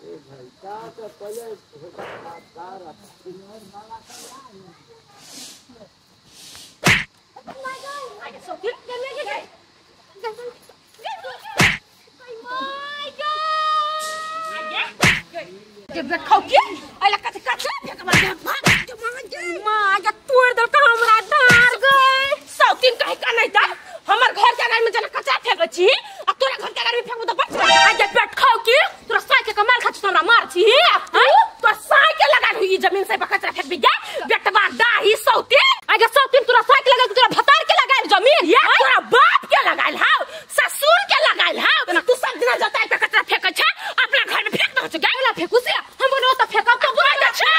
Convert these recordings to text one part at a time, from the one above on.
ए भाई का तो पहले हमर घर के अगाडि में जना कचरा फेंकै छी आ तोरा घर के अगाडि में फेंकबो त बच आ जे पेट खाउ की तोरा साइ के कमाल खा छी हमरा मार छी तोरा साइ के लगा ई जमीन से कचरा फेंकबी गे बेटवा दाही सौती आ जे सौती तोरा साइ के लगा तोरा भतार के लगाइल जमीन या तोरा बाप के लगाइल हाउ ससुर के लगाइल हाउ तू सब दिन जता के कचरा फेंकै छ अपना घर में फेंक दो छ गे फेंकू से हम बोलो त फेंकब त बुरा दे छ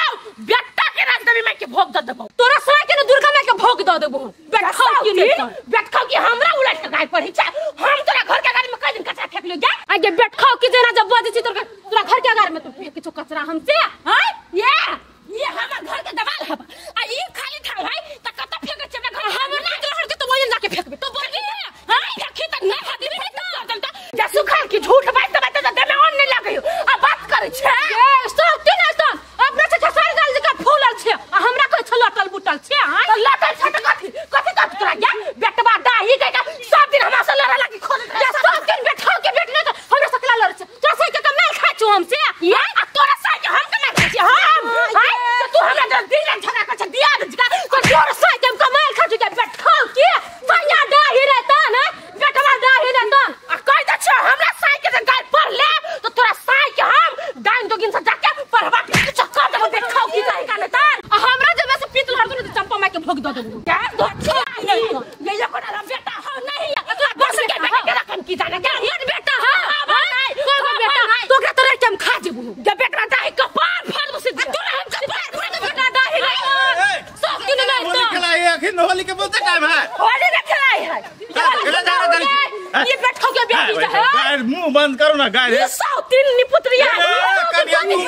बेटा के राजदमी माई के भोग द देबो तोरा साइ के न दुर्गा माई के भोग द देबो बेट खाउ की नहीं बेट खाउ की हमरा उलट के गाय पड़ै छ हम तोरा घर के अगाडि में कई दिन कचरा फेंक लियो गे आगे बेट खाउ की जेना जब बजै छी तोरा तोरा घर के अगाडि में तू फेंक छौ कचरा हमसे हां ये हमर घर के दवाल हब आ ई खाली ठाव है त कत फेंक छै घर हमर ना घर के तो वही जाके फेंकबे तो बोली हां फेंकी त ना फेंकबे त त जा सुखाल की झूठ बात त बात दे में ऑन नहीं लागयो आ बात करै छै ए सब तीन सन अपना से खेसारी दाल जका फूलल छै आ हमरा कहै छ लटल बुटल छै हां त लटल छै त कथि कथि कथि तोरा गे बेटवा दाही के सब दिन हमरा से लड़े लागी खोल जा सब दिन बैठा के बैठले त हमरा से कला लड़े छै तोरा से के कमाल खा छु हमसे ये आ तोरा से के हम कमाल खा छी हम हां त तू हमरा दिन रात झगड़ा कर छ दिया दे तो तोरा से के हम कमाल खा छु के बैठा के सैया दाही रे त न बेटवा दाही रे त आ कह दे छ हमरा साई के गाय पढ़ ले तो तोरा साई के हम डाइन दोगिन से जाके पढ़वा के कुछ कर देबो देखाओ की कहे का ने त आ हमरा जब से पीत लहर दो त चंपा माई के भोग द देबो क्या दो ये ये कोना बेटा हो नहीं तोरा बस के बेटा के रकम की जाने के ये बेटा हो कोई को बेटा तोरा तोरा के हम खा जेबो जे बेटा दाही कपार फाड़ दो से तोरा हम कपार फाड़ दो बेटा दाही रे सब दिन नहीं होली खेलाई है अखिन होली के बहुत टाइम है होली न खेलाई है ये बैठो के बेटी है गाय मुंह बंद करो ना गाय ये सौ तीन निपुत्रिया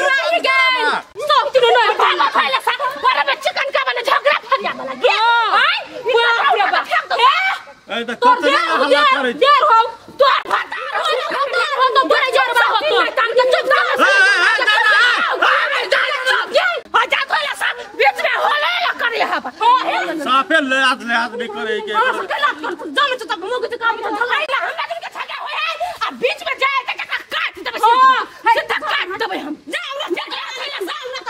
सौ तीन नहीं भागो खाइला सा बड़ा में चिकन का बने झगड़ा फरिया वाला गे हाय बाप रे बाप ए त कतना हल्ला करे देर हो तोर भतार हो भतार हो तो बड़े जोर बा हो तो कान के चुप जा हो जा थोला सा बीच में होले ला करे हा साफे ले हाथ नहीं करे के हां के लात कर जाम त मुंह के काम त झगड़ा हमरा दिन के झगड़ा होय है आ बीच में जाए त का काट देबे सीधा काट देबे हम जाओ ना झगड़ा थोला सा ना त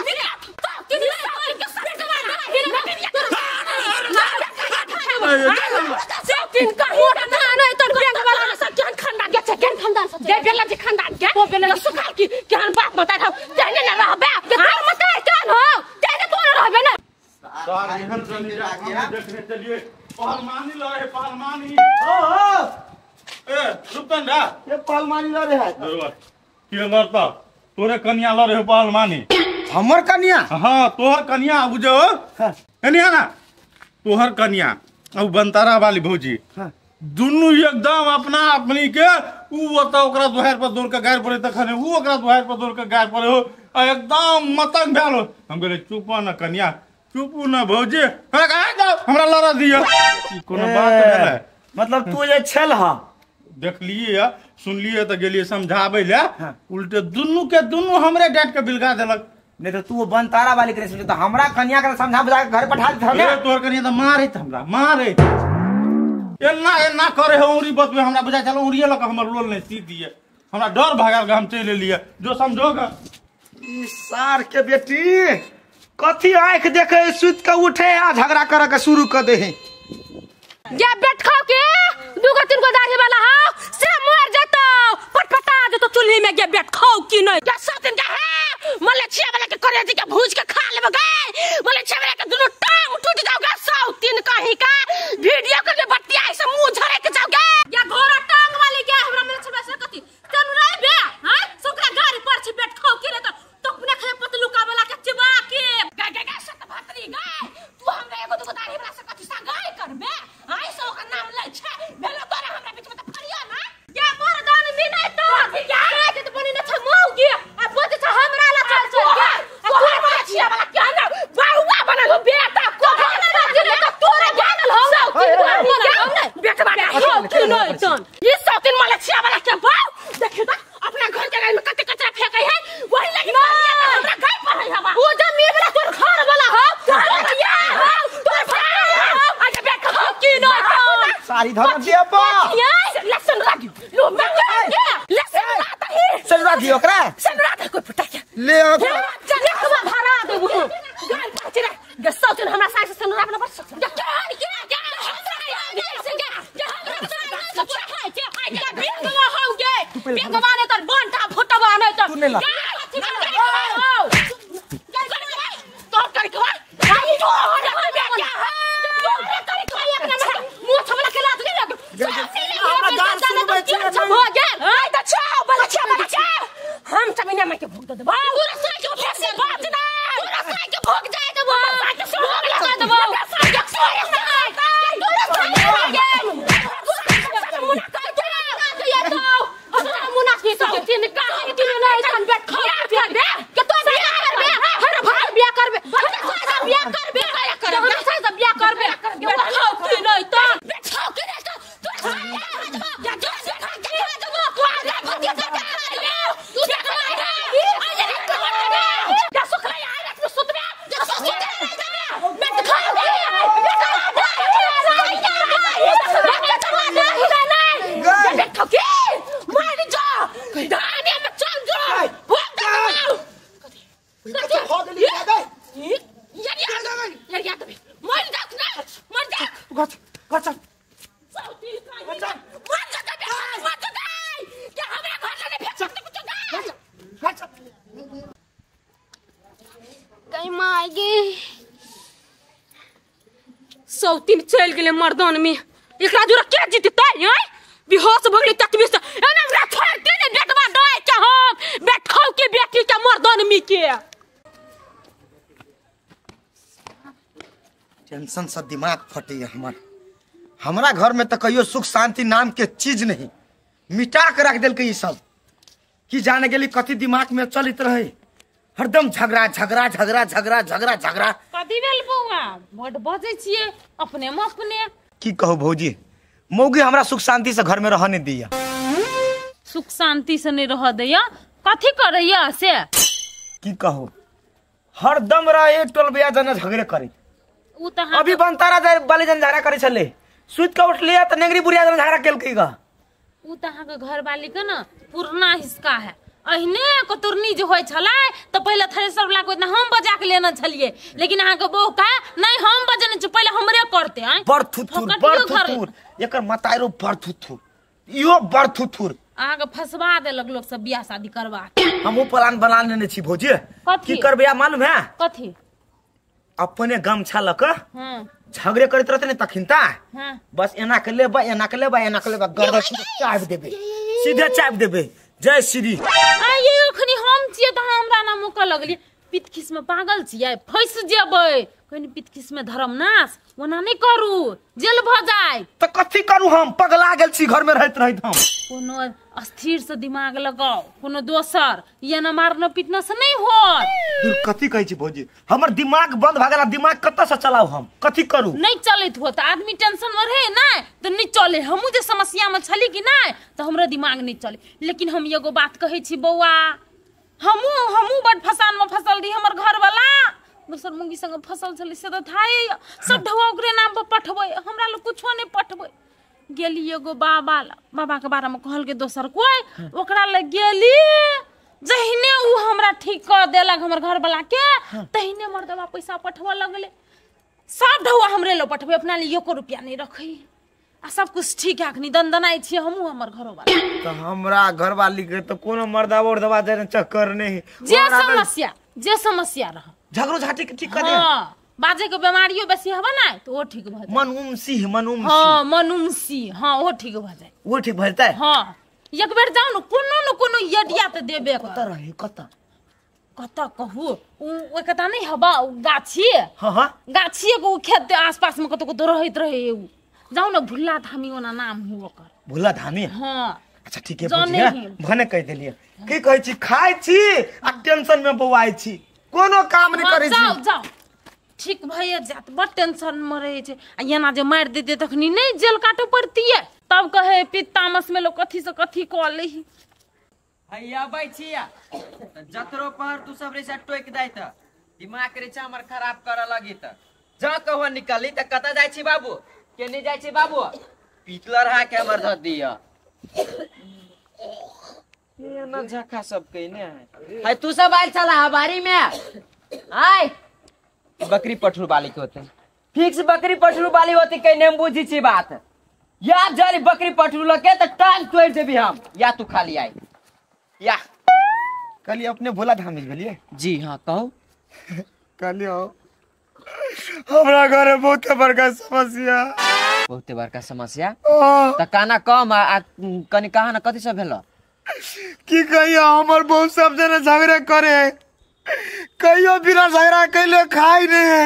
तीन के सब तीन का ना ना तोर बैंक वाला सब केहन खानदान के छै केहन खानदान से जे बेला जे खानदान के ओ बेला सुखाल की केहन बाप मतार हो तेने न रहबे तोर मतार केहन हो तेने तो न रहबे ना सर एहन चली देखने चलिए पहलवानी लड़े पहलवानी ओ ओ ए रुकन दा ये पहलवानी लड़े है के लड़ता तोरे कन्या लड़े पहलवानी हमर कन्या हां तोहर कन्या बुझो कन्या ना तोहर कन्या अब बनतारा वाली भौजी दुनू एकदम अपना अपनी के ऊ ओता ओकरा दुहार पर दौड़ के गाय पड़े तखने ऊ ओकरा दुहार पर दौड़ के गाय पड़े हो एकदम मतंग भेल हो। हम कहले चुप न कन्या चुप न भौजी हमरा कहा जाओ हमरा लड़ा दियो ई कोनो बात भेलै मतलब तू जे छल हा देखलिए सुनलिए त गेलिए समझाबै ले उल्टे दुनू के दुनू हमरे डांट के बिलगा देलक। नहीं तो तू बनतारा वाली करे समझ तो हमरा कन्या के समझा बुझा के घर पठा देत हमरा तोहर कन्या त मारैत हमरा मारैत एना एना करे हो उरी बतबे हमरा बुझा चल उरिए लक हमर लोल नहीं सी दिए हमरा डर भागल हम चलि एलिए जो समझोगा। ई सार के बेटी कथी आंख देखे सुत के उठे आ झगड़ा करे के शुरू कर दे है या बैठ खाओ के दूगो तीन गो दाढ़ी वाला हो से मर जतो पटपटा जतो चूल्ही में गे बैठ खाओ की नहीं या सब दिन के है मलेशिया वाला के करे के भूज के खा लेबे गे मलेशिया वाला के दुनु टांग टूट जाओगे सौ तीन कहीं का वीडियो करके बतिया से मुंह झरे के जाओगे या घोड़ा टांग वाली के हमरा मलेशिया से कथी तनु रे बे हां सोकरा गाड़ी पर छी बैठ खाओ की रे तो अपने खे पतलू का वाला के चिबा के गे गे गे सत भतरी गे तू हमरा एगो दूगो दाढ़ी वाला से कथी सा गे साड़ी धर देबो लसन रा दियो लो मैं लसन रा दही सलरा दियो ओकरा सलरा दे कोई फुटा के ले ओकरा चल हम भरा देबो गाल पाछ रे गस्सा चल हमरा सास सलरा अपना पर के के के सौतीन चल गेले मर्दान में एकरा जोरा के जीततै हैं बेहोश भ गेलै ततबी से एना हमरा छोड़ दे ने बेटवा डोय के हम बैठौ के बेटी के मर्दान में के टेंशन से दिमाग फटैया हमर। हमरा घर में तो कहियो सुख शांति नाम के चीज नहीं, मिटा के रख देलकै ई सब। की जाने गेली कथी दिमाग में चलित रहे, हरदम झगड़ा झगड़ा झगड़ा झगड़ा झगड़ा झगड़ा। कथी भेल बौआ, बड बजै छियै अपने में अपने। की कहू भौजी, मौगी हमरा सुख शांति से घर में रह नहीं दिया। सुख शांति से नहीं रह दैया, कथी करैया से? की कहू, हरदम रहे टोल बिया जना झगड़े करे। उ त अभी बनतारा जाय बाली जन झगड़ा करे छले, सुत के उठलिया त नेंगरी बुढ़िया जन झगड़ा केलकै ग। उ त अहाँ के घर वाली के न पुरना हिसका है। अहिने कतुरनी जे होय छलै त पहिले थ्रेसर वाला को इतना हम बजा के लेने छलिए, लेकिन अहाँ के बहू का नहीं हम बजने छी, पहिले हमरे करते हैं। बड़ थुथुर बड़ थुथुर, एकर मताइरो बड़ थुथुर, इहो बड़ थुथुर। अहाँ के फसवा देलक लोग सब बियाह शादी करवा। हमहु प्लान बना लेने छी भौजी। की करबै मालूम है? कथी? अपने गमछा लक झगड़े करैत रहते ने तखिनता, बस एना के लेबै एना के लेबै एना के लेबै, गर्दन चाप देबै, सीधे चाप देबै। जय श्री। आ ये अखनी हम छियै त हमरा ना मुक लगलियै। पितखिस में पागल छियै, फंस जेबै। कनि पितखिस में धर्मनाश ओना नहीं करू, जेल भ जाय। त कथी करू, हम पगला गेल छी घर में रहैत रहैत। हम कोनो अस्थिर से दिमाग लगाओ, कोनो दोसर ये ना मारना पीटना से नहीं होत। कथी कहै छी भौजी, हमर दिमाग बंद भ गेल, दिमाग कतऽ से चलाउ हम, कथी करू? नहीं चलैत होत, आदमी टेंशन में रहे ना त नहीं चले। हमहू जे समस्या में छली कि नहीं त हमरा दिमाग नहीं चले। लेकिन हम एगो बात कहै छी बौआ, हमू हमू बड फसान में फसल रही। हमर घर वाला दोसर मुंगी संग फसल छलै से त थाए सब ढौआ ओकरे नाम पर पठबै, हमरा लोग कुछो नहीं पठबै। गेली एगो बाबा ला, बाबा के बारे में कहलकै दोसर कोई, ओकरा लग गेली। जहिने उ हमरा ठीक कर देलक हमर घर वाला के, तहिने मर्दवा पैसा पठबऽ लगलै। सब ढौआ हमरे लग पठबै, अपना लिए एको रुपया नहीं रखै। आ सब कुछ ठीक है, अखनी दनदनाइ छियै हमहू हमर घरो वाला। त हमरा घर वाली के त कोनो मर्दवा उर्दवा देने चक्कर नहीं। जे समस्या जे समस्या रह, झगड़ो झाटी के ठीक कर दे। हां, बाजे के बीमारियो बेसी हबे ना तो ओ ठीक भ जाय। मनउमसी मनउमसी, हां मनउमसी, हां ओ ठीक भ जाय। ओ ठीक भ जतै? हां, एक बेर जाउ न, कोनो न कोनो यडिया त देबे। कत रहे, कत कत कहू? उ ओइ कता नहीं हबा उ गाछी। हां हां, गाछी के उ खेत आसपास में कतौ कतौ रहैत रहे उ। जाउ न, भुल्ला धामी ओना नाम हु ओकर। भुल्ला धामी? हां। अच्छा ठीक है भौजी, भने कह देलिए। की कहै छी, खाइ छी आ टेंशन में बौआइ छी, कोनो काम नहीं करै छी। जाउ जाउ, ठीक भइए जात। बड टेंशन में रहै छै। आ एना जे मारि देतै तखनी नहीं जेल काटऽ पड़तियै। तब कहे पित्त तामस में लोग कथी से कथी कऽ लै। हैया अबै छिया जतरो पर तू सब रेसा टोकि दै त दिमाग रे हमर खराब करऽ लगी। त जा कहो निकली त कतऽ जाइ छी बाबू, केने जाइ छी बाबू? पीतलर हा के हमर धर दिया ये ना झका सब कइने है हाय तू सब आइल चला हबारी में आय बकरी पठरू बाली के होते फिक्स बकरी पठरू बाली होते कइने हम बुझी छी बात या जरी बकरी पठरू लके त टांग तोड़ देबी हम या तू खाली आई या कल अपने भोला धाम भेलिए जी हां कहू कल हमरा घरे बहुत बड़का समस्या बहुत बड़का समस्या त काना कम आ कनी कहा ना कथि सब भेल की कहियो हमर बहुत सब जना झगड़ा करे कहियो बिना झगड़ा कैले खाई नहीं है।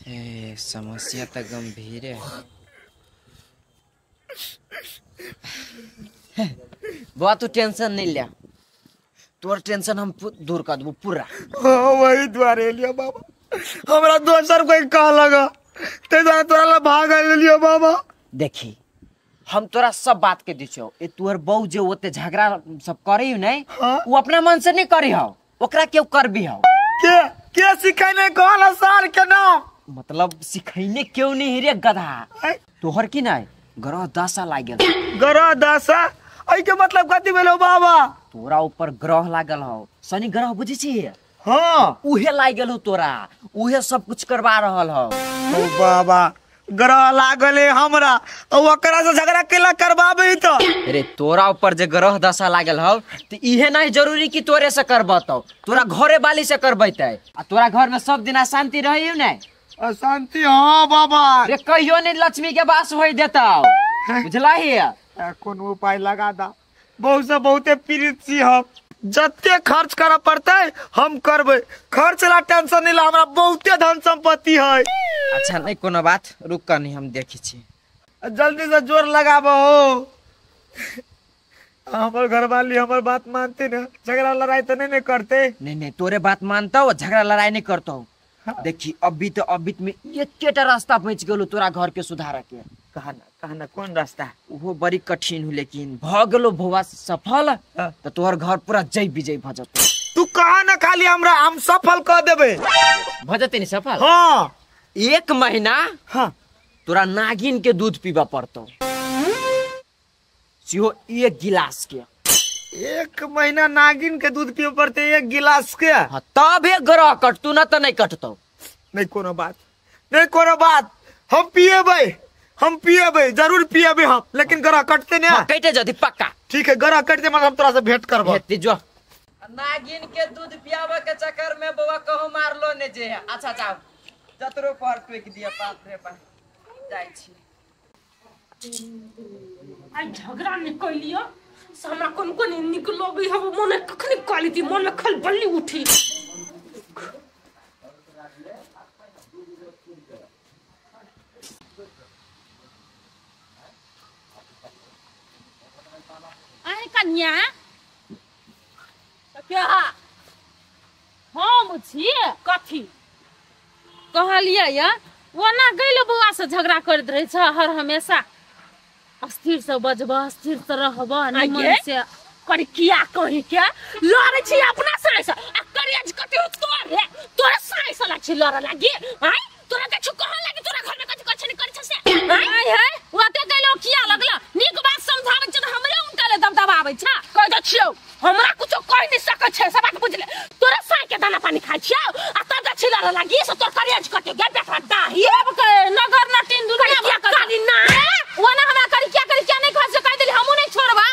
ए समस्या त गंभीर है बुआ तू टेंशन नहीं लिया तोर टेंशन हम दूर कर देबो पूरा। वही द्वारे लिया बाबा हमरा दोसर कोई कह लगा ते द्वारे तोरा ला भाग लियो बाबा। देखी हम तोरा सब बात के दिछो ए तोहर बहू जे ओते झगड़ा सब करी नहीं हाँ? वो अपना मन से नहीं करी हो ओकरा केउ करबी हो के के सिखैने कहला सार के नाम मतलब सिखैने केउ नहीं रे गधा तोहर की नहीं ग्रह दशा लागल ग्रह दशा ऐ के मतलब कथि भेलो बाबा तोरा ऊपर ग्रह लागल हो शनि ग्रह बुझी छी हां उहे लागल हो तोरा उहे सब कुछ करवा रहल हो। ओ बाबा ग्रह लागल है हमरा ओकरा से झगड़ा केला करवाबे त अरे तोरा ऊपर जे ग्रह दशा लागल हो त इहे नहीं जरूरी कि तोरे से करबतौ तोरा घरे वाली से करबैतै आ तोरा घर में सब दिन अशांति रही नै अशांति। हां बाबा रे कहियो नहीं लक्ष्मी के वास होई देतौ बुझला ही कोनो उपाय लगा दा बहुत से बहुते पीड़ित छी हम जते खर्च करे पड़तै हम करबै खर्च ला टेंशन नहीं ला हमरा बहुते धन संपत्ति है। अच्छा नहीं कोनो बात रुक कनी हम देखी छी जल्दी से जोर लगाबो हो हमर घरवाली हमर बात मानते ना झगड़ा लड़ाई तो नहीं, नहीं करते नहीं नहीं तोरे बात मानता हो झगड़ा लड़ाई नहीं करता हो। देखी अभी तो अभी में एकेटा रास्ता बच गेलो तोरा घर के सुधार के कहना कौन रास्ता वो बड़ी कठिन हो लेकिन भ गेलो भौवा सफल तो तोहर घर पूरा जय विजय भ जतौ। तू कहा ना खाली हमरा हम सफल कर देबे भ जतै नि सफल। हां एक महीना हां तोरा नागिन के दूध पीबा पड़तौ सिहो एक गिलास के एक महीना नागिन के दूध पिए पड़ते एक गिलास के हां तबे ग्रह कटतू ना त नहीं कटतौ। नहीं कोनो बात नहीं कोनो बात हम पिएबै हम पिएबै जरूर पिएबै हम लेकिन ग्रह कटते ना हां कटे जदी पक्का ठीक है ग्रह कटते मतलब हम तोरा से भेंट करबो हेती जो नागिन के दूध पियावे के चक्कर में बउवा कहू मारलो ने जे अच्छा जाओ जतरो पर टोक दिया बाप रे बाप जाय छी आई झगड़ा ने कइलियो से हमरा कोन कोन निक लगै हब मन कखनी क्वालिटी मन में खलबली उठी। आइ कन्या क्या हम छी कथी कहलियै या ओना गइलो बौआ से झगड़ा करैत रहै छ हर हमेशा अस्थिर से बजब अस्थिर से रहब निमन से करी किया कही के लड़ै छी अपना साइ से आ करिया कथी तोर रे तोरा साइ से लाग छी लड़ लागी आइ तोरा के छु कहल लागी तोरा घर में कथी करै छै करै छै से आइ है ओते गइलो किया लगला नीक बात समझाबै छै हमरे उनका ले दबदबाबै छ कह दे छियौ हमरा कुछो कह नहीं सकै छै सब बात बुझले तोरा साइ के दाना पानी खाइ छियौ आ तब जे छी लड़ लागी से तोर करिया कथी गे बेटा दाही अब के नगर नटीन दुनिया करी ना ओना हमरा करी क्या नहीं खा से कह देली हमू नहीं छोड़बा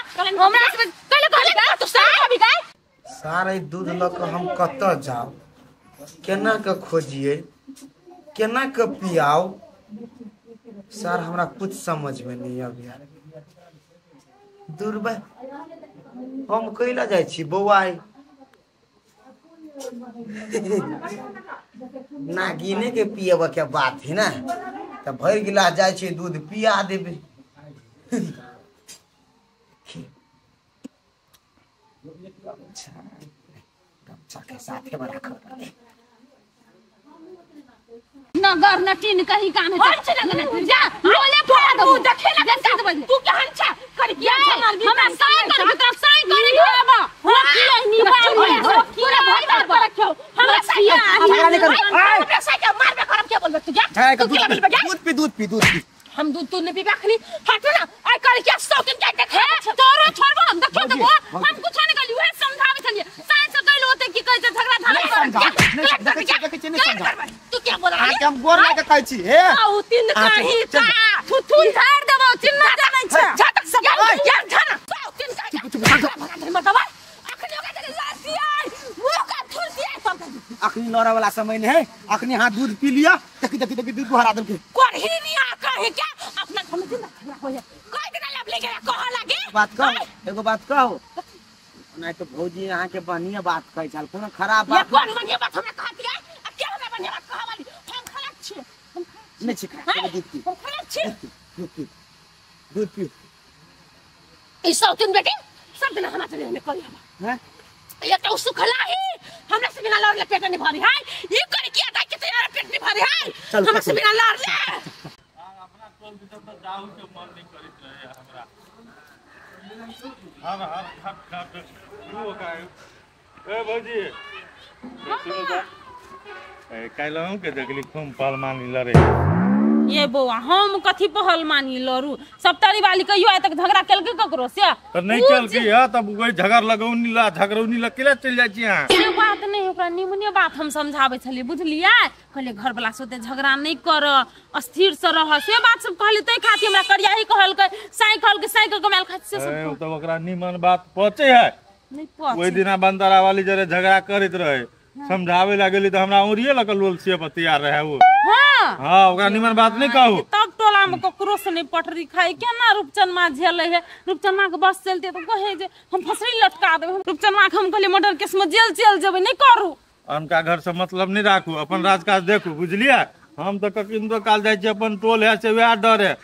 हमरा से कहले कहले तो साइ अभी गाय सारे दूध ल के हम कत जाओ केना के खोजिए केना के पियाओ सर हमरा कुछ समझ में नहीं आबि दूर बा हम कैला जाइ छी बौआ नागिने के पियब के बात है ना त भरि गिलास जाइ छी दूध पिया देबे। गमछा के साथे में राखब नगर नटीन कहीं काम है छै नगर नटीन जा लोले फोड़ा दबू देखे लगे तू केहन छ कर किया हमरा साइन कर तोरा साइन करे के बाबा हो की नी बाबू पूरा भाई बाप रखो हमरा साइन हमरा नहीं करू हमरा साइन के मारबे करब के बोलबे तू जा दूध पी दूध पी दूध पी हम हम दूध तूध नहीं पीबे अखनी। हटो ना आई कर क्या शौकीन के देखे तोरो छोड़बो हम देखो तो हम कुछ नहीं कहली उहे समझावे छलिए साइंस से कहलो होते की कहै छै झगड़ा झाड़ा नहीं समझा तू क्या बोला आ के हम गोर लागे कहै छी हे आ तीन काही ता थू थू झाड़ देबो चिन्ना जानै छै झटक सब यार झाना तीन काही मर्दवा अखनी ओकरा के लासी आई मुंह का थुरसी आई सब अखनी लड़े वाला समय नहीं है। अखनी हाथ दूध पी लिया देखी देखी देखी दूध हरा देलके कोरही नहीं आ कहे क्या अपना घर में दिन झगड़ा होय कोई दिन लब ले गया कह लागे बात कहो एगो बात कहो नहीं तो भौजी यहाँ के बढ़िया बात कहे छल कोनो खराब बात ये कौन बढ़िया बात हमरा कहत है अब क्या हमरा बढ़िया बात कहा वाली हम खराब छी हम नहीं छी खराब दूध पी हम खराब छी दूध पी दूध पी ई सौतीन बेटी सब दिन हमरा चले में करी हम हैं ये तो सुखला ही हमरा से बिना लड़ ले पेट नहीं भरी है ये कर किया था कि तेरा पेट नहीं भरी है हमरा से बिना लड़ ले अपना टोल भीतर तो जाऊ के मन नहीं करित रहे हमरा हर हर खट खट वो का ए भौजी सुनो त ए काइलहु के देखली खूब पहलवानी लड़े ये बौआ हम कथी पहलवानी लड़ू सप्तारी वाली कहियो आइ तक झगड़ा केलकै ककरो से त नहीं केलकै ह तब कोई झगड़ लगौनी ला झगड़ौनी ला केला चल जाइ छी अहाँ से बात नहीं ओकरा निमने बात हम समझाबै छलियै बुझलियै कहलियै घर वाला से ओते झगड़ा नहीं कर स्थिर से रह से बात सब कहलियै तै खातिर हमरा करियाही कहलकै साई कहलकै साई के कमायल खातिर से सब तब ओकरा निमन बात पचे है नहीं पचे ओइ दिना बंदरा वाली जरे झगड़ा करैत रहे समझावे लागली त हमरा उरिये लक लोल से पर तैयार रहे वो। हां हां ओकरा निमन बात नहीं कहू तब टोला में ककरो से नहीं पटरी खाई केना रूपचनमा झेले है रूपचनमा के बस चलते तो कहे जे हम फसरी लटका देबै रूपचनमा के हम कहलिए मर्डर केस में जेल चल जेबै नहीं करू उनका घर से मतलब नहीं राखू अपन राजकाज देखू बुझलिए हम त ककिन काल जाइ छी अपन टोल है से वएह डर है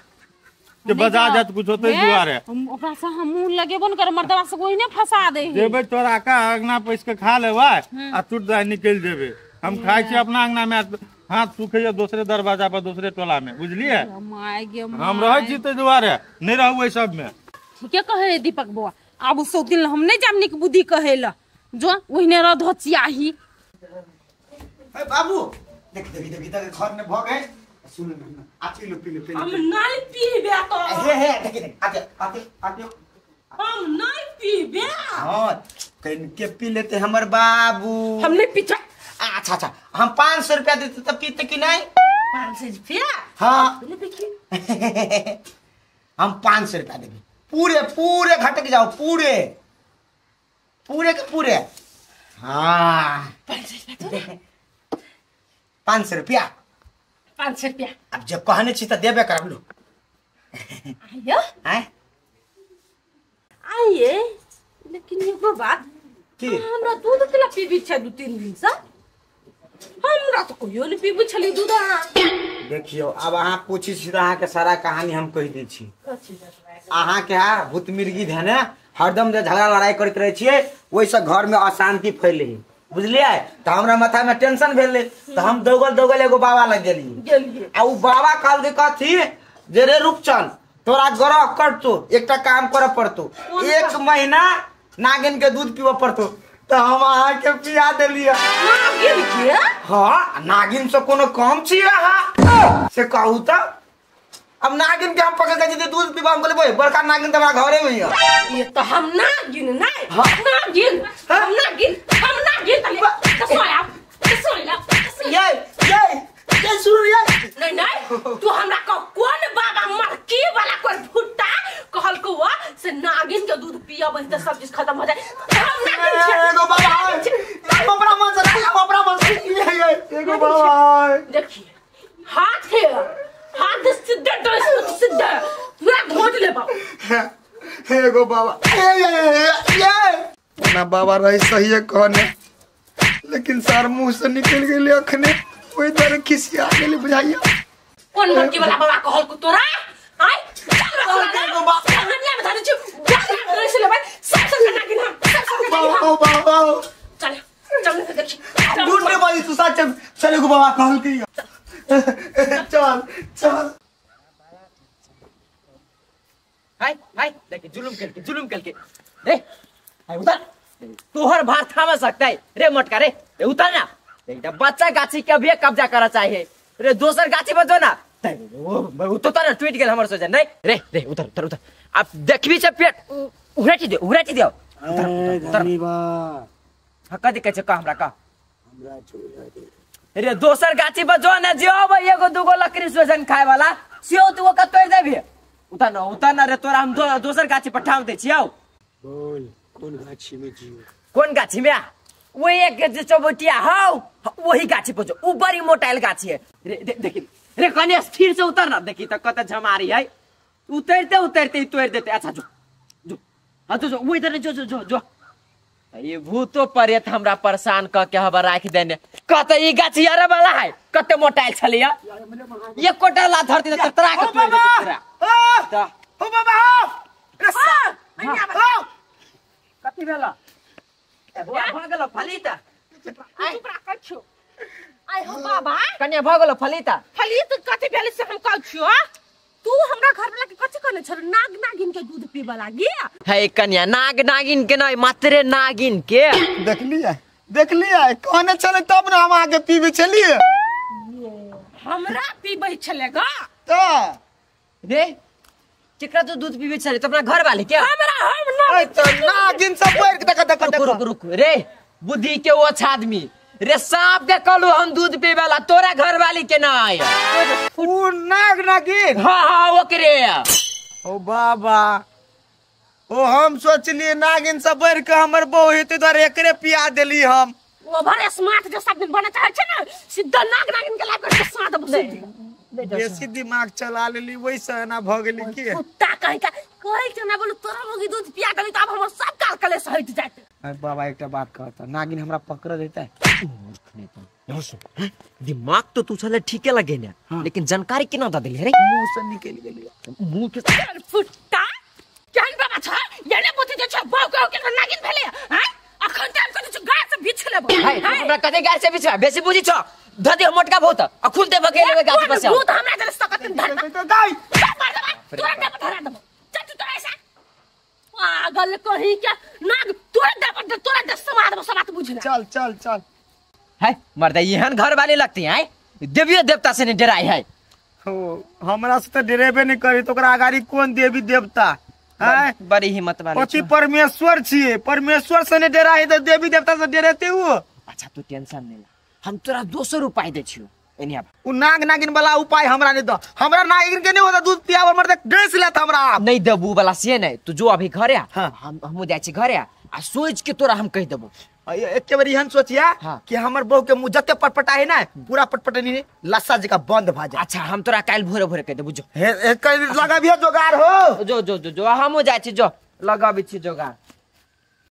के बजा जात कुछ होते दुआरे ओकरा से हम मुंह लगेबो न कर मर्दवा से कोई ने फंसा दे देबे तोरा का अंगना पैस के खा लेबै आ टूट जाय निकल जेबे हम खाइ छी अपना अंगना में हाथ सुखैया दूसरे दरवाजा पर दूसरे टोला में बुझलिए हम रहै छी ते दुआरे नहीं रहू एहि सब में। ठीके कहे दीपक बौआ आब सौ दिन हम नहीं जाम निक बुद्धि कहेला जो ओहिने रह धोचियाही। ए बाबू देख देख देख देख घर में भ गए सुन ना आ पी लो पी लो हम नहीं पीबे तो हे हे देख देख आते आते आते हम नहीं पीबे। हां कहीं के पी लेते हमर बाबू हम नहीं पीते। अच्छा अच्छा हम 500 रुपया देते तब पीते कि नहीं? 500 रुपया? हाँ देखिए हम 500 रुपया देंगे पूरे पूरे घटक जाओ पूरे पूरे के पूरे। हाँ 500 रुपया 500 रुपया अब जब कहने छी तो देबे करब लो। आइयो आइए लेकिन एगो बात की हमरा दूध केला पीबी छै 2-3 दिन से हमरा तो कहियो नहीं पीबी छली दूध। देखियो अब अहाँ पूछी छी त अहाँ के सारा कहानी हम कहि दै छी। अहाँ के भूत मिर्गी धने हरदम जे झगड़ा लड़ाई करैत रहै छियै ओहिसँ घर में अशांति फैले है बुझलियै। त हमरा माथा में टेंशन भेलै त हम दौगल दौगल एगो बाबा लग गेलियै आ उ बाबा कहलकै कथी जे रे रूपचंद तोरा ग्रह करतो एकटा काम करऽ पड़तो 1 महीना नागिन के दूध पीबऽ पड़तो त हम अहाँ के पिया देलियै। नागिन के? हाँ नागिन से कोनो कम छी अहाँ से कहू त। अब नागिन के हम पकड़ के जदी दूध पीबा हम कहलियै बड़का नागिन त हमरा घरे में है। ये तो हम नागिन नहीं नागिन हम नागिन हम नागिन त सोया सोया ये ये ये सुन ये नहीं नहीं तू हमरा को कौन बाबा मरकी वाला कोई भुट्टा कहल को वा से नागिन के दूध पिया बस त सब चीज खत्म हो जाए। हम नागिन छे एगो बाबा अपना मन से अपना मन से ये एगो बाबा देखिए हाथ है हाथ सीधे डोस सीधे पूरा घोट ले बाबा एगो बाबा ए ये ये ना बाबा रही सही है कहने लेकिन सार मुंह से निकल गेले अखने ओइ दर खिसिया गेले बुझाइया। कौन मरकी वाला बाबा कहल को तोरा आय चल एगो बाबा कहानिया बता दे छी डोस ले भाई सब सब नागिन हम सब बाबा बाबा चल चल देखी झूठ नहीं बाजी तू सच चल एगो बाबा कहल की चल चल हाय हाय देखी जुलुम करके रे हाय उतर तोहर भार थाम सकता है रे मटका रे उतर ना एकटा बच्चा गाछी के अभी कब्जा करा चाहिए रे दोसर गाछी पर जो ना ओ तो तारा टूट गेल हमर सोजन। नहीं रे रे उतर उतर उतर, आप देखबी छै पेट उहराटी दे, उहराटी दे। उतर उतर हां कथि कहै छै का हमरा का हमरा छोड़ दे रे। दोसर गाछी पर जो न जे आबै एगो दूगो लकड़ी सोजन खाय वाला सेहो तू ओकर तोड़ देबी। उतर न उतर न रे, तोरा हम दोसर गाछी पर ठाम दै छियौ। बोल कोन गाछी में जियो? कोन गाछी में? वही एक जे चौबटिया हौ वही गाछी पर जो उ बड़ी मोटाइल गाछी है रे। देखी रे कने स्थिर से उतर न, देखी त कत झमारी है, उतरते उतरते ही तोड़ देते। अच्छा जो जो हां जो जो वो इधर जो जो जो जो। ये भूतो प्रेत हमरा परेशान क के हवा राख देने। कत ई गाछी यार वाला है, कत मोटाइल छलिया, ये कोटा ला धरती त तरा के तोड़ देते तोरा। ओ बाबा हो रे सा कथि भेला? भ गेलो फलिता। चुप राखै छियो। आइ हो बाबा कन्या भ गेलो फलिता। फलित कथि भेलै से हम कहै छियो। तू हमरा घर वाला के कथि कहने छल? नाग नागिन के दूध पीबऽ लागी है कन्या? नाग नागिन के नहीं, मात्रे नागिन के। देखलिए देखलिए कहने छले तब न हम आगे पीबे छलिए। हमरा पीबै छले गा त रे केकरा तो दूध पीबे छले? तो अपना घर वाले के हमरा हम ना त नागिन सब बढ़ के देख देख रुक रुक रुक रे बुद्धि के वो अच्छा आदमी रे। सांप के कहलू हम दूध पीबे ला, तोरा घर वाली के नहीं। उ नाग नागिन? हाँ हाँ ओकरे। ओ बाबा ओ हम सोचलिए नागिन सब बढ़ के हमर बहू हेतै द्वारे एकरे पिया देली हम। ओवर स्मार्ट जे सब दिन बने चाहे छै ना, सीधा नाग नागिन के लाइफ के साथ बसे बेसी दिमाग चला लेली वैसे एना भ गेली की कुत्ता कहि का कहै छै ना बोलू तोरा मोगी दूध पिया देली त आब हमर सब काल कलेश हटि जात। अरे बाबा एकटा बात कहता, नागिन हमरा पकड़ देतै? दिमाग तो तू छले ठीके लगे ने, लेकिन जानकारी केना द देली रे? मुंह से निकल गेली मुंह के फुट्टा। केहन बाबा छ येने बुद्धि जे छ बाउ के के नागिन भेले हैं? अखन टाइम कथि छ गाछ से बिछ लेबो। है हमरा कते गाछ से बिछवा बेसी बुझी छ धदे मोटका भूत अखुन ते बगे लेबे गाछ पर से। भूत हमरा जरे सकत धर गाय मार देबा तोरा दे पर धरा देबो। चल तू तोरा ऐसा पागल कही के नाग तोरा दे पर तोरा दे समाद देबो सब बात बुझला। चल चल चल है मर्दा एहन घर वाले लगती है देवियो देवता से नहीं डराई है। हो हमरा से त डरेबे नहीं करी तो ओकरा अगाड़ी कोन देवी देवता है? बड़ी हिम्मत वाले पति परमेश्वर छिए, परमेश्वर से नहीं डराई त देवी देवता से डरेते हो। अच्छा तू टेंशन नहीं ला, हम तोरा दोसर उपाय दे छियो। एनी आब उ नाग नागिन वाला उपाय हमरा नहीं द, हमरा नागिन के नहीं होता दूध पियावर मर्द ड्रेस लेत हमरा नहीं देबू वाला से नहीं। तू जो अभी घरे आ, हाँ। हम हमहु जाइ छी घरे आ सोच के तोरा हम कह देबो। एके बेर एहन सोचिया हाँ। कि हमर बहू के मुंह जते पटपटा है ना पूरा पटपटनी लस्सा जका बंद भ जाए। अच्छा हम तोरा काल भोरे भोरे कह देबो। जो हे एक लगाबियो जोगार हो जो जो जो जो हमहु जाइ छी, जो लगाबी छी जोगार।